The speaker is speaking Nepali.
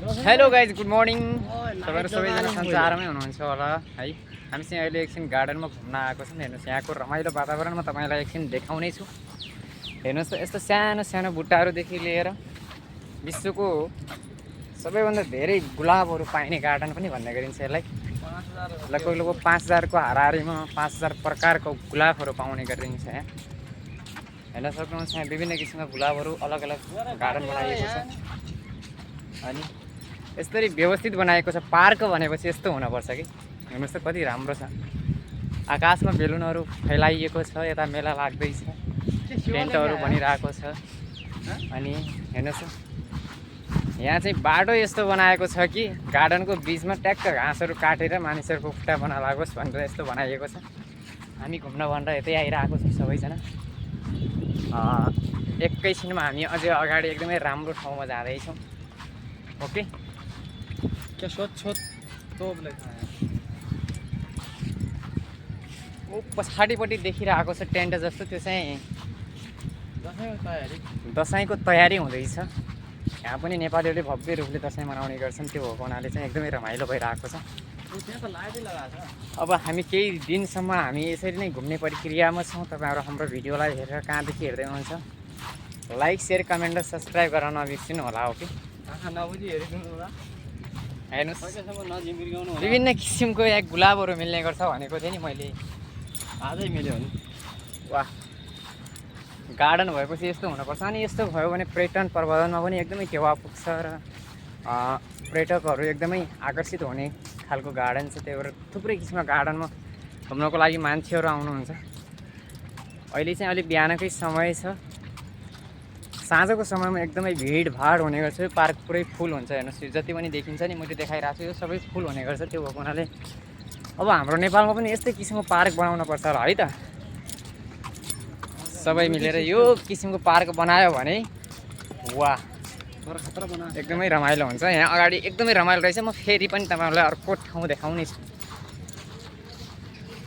Hello guys, good morning. तपाईँहरू सबैजना संसारमै हुनुहुन्छ होला है। हामी चाहिँ अहिले एकछिन गार्डनमा घुम्न आएको छौँ। हेर्नुहोस्, यहाँको रमाइलो वातावरण म तपाईँलाई एकछिन देखाउने छु। हेर्नुहोस्, यस्तो सानो सानो बुट्टाहरूदेखि लिएर विश्वको सबैभन्दा धेरै गुलाबहरू पाइने गार्डन पनि भन्ने गरिन्छ यसलाई। लगभग 5000 को हाराहारीमा 5000 प्रकारको गुलाबहरू पाउने गरिन्छ यहाँ। हेर्न सक्नुहुन्छ, यहाँ विभिन्न किसिमका गुलाबहरू अलग अलग गार्डन बनाइएको छ। अनि यसरी व्यवस्थित बनाएको छ। पार्क भनेपछि यस्तो हुनुपर्छ कि। हेर्नुहोस् त कति राम्रो छ। आकाशमा बेलुनहरू फैलाइएको छ, यता मेला लाग्दैछ, टेन्टहरू बनिरहेको छ। अनि हेर्नुहोस्, यहाँ चाहिँ बाटो यस्तो बनाएको छ कि गार्डनको बिचमा ट्याक्क घाँसहरू काटेर मानिसहरूको खुट्टा बना लागोस् भनेर यस्तो बनाइएको छ। हामी घुम्न भनेर यतै आइरहेको छौँ सबैजना। एकैछिनमा हामी अझै अगाडि एकदमै राम्रो ठाउँमा जाँदैछौँ। ओके, क्या सोच तो ऊ पछाडिपट्टि देखिरहेको छ टेन्ट जस्तो, त्यो चाहिँ दसैँको तयारी हुँदैछ। यहाँ पनि नेपालीहरूले भव्य रूपले दसैँ मनाउने गर्छन्। त्यो भएको हुनाले चाहिँ एकदमै रमाइलो भइरहेको छ। अब हामी केही दिनसम्म हामी यसरी नै घुम्ने प्रक्रियामा छौँ। तपाईँहरू हाम्रो भिडियोलाई हेरेर कहाँदेखि हेर्दै हुनुहुन्छ, लाइक, सेयर, कमेन्ट र सब्सक्राइब गर्न नबिर्सिनु होला। ओके, हेर्नुहोस्, विभिन्न किसिमको यहाँ गुलाबहरू मिल्ने गर्छ भनेको थिएँ नि मैले। आजै मिल्यो नि। वाह, गार्डन भएपछि यस्तो हुनुपर्छ। अनि यस्तो भयो भने पर्यटन प्रबन्धनमा पनि एकदमै टेवा पुग्छ र पर्यटकहरू एकदमै आकर्षित हुने खालको गार्डन छ। त्यही भएर थुप्रै किसिमको गार्डनमा घुम्नको लागि मान्छेहरू आउनुहुन्छ। अहिले चाहिँ अलिक बिहानकै समय छ। साँझको समयमा एकदमै भिडभाड हुने गर्छ। यो पार्क पुरै फुल हुन्छ। हेर्नुहोस्, जति पनि देखिन्छ नि, मैले देखाइरहेको छु, यो सबै फुल हुने गर्छ। त्यो भएको हुनाले अब हाम्रो नेपालमा पनि यस्तै किसिमको पार्क बनाउनु पर्छ होला है त। सबै मिलेर यो किसिमको पार्क बनायो भने वाह, एकदमै रमाइलो हुन्छ। यहाँ अगाडि एकदमै रमाइलो रहेछ। म फेरि पनि तपाईँहरूलाई अर्को ठाउँ देखाउने छु।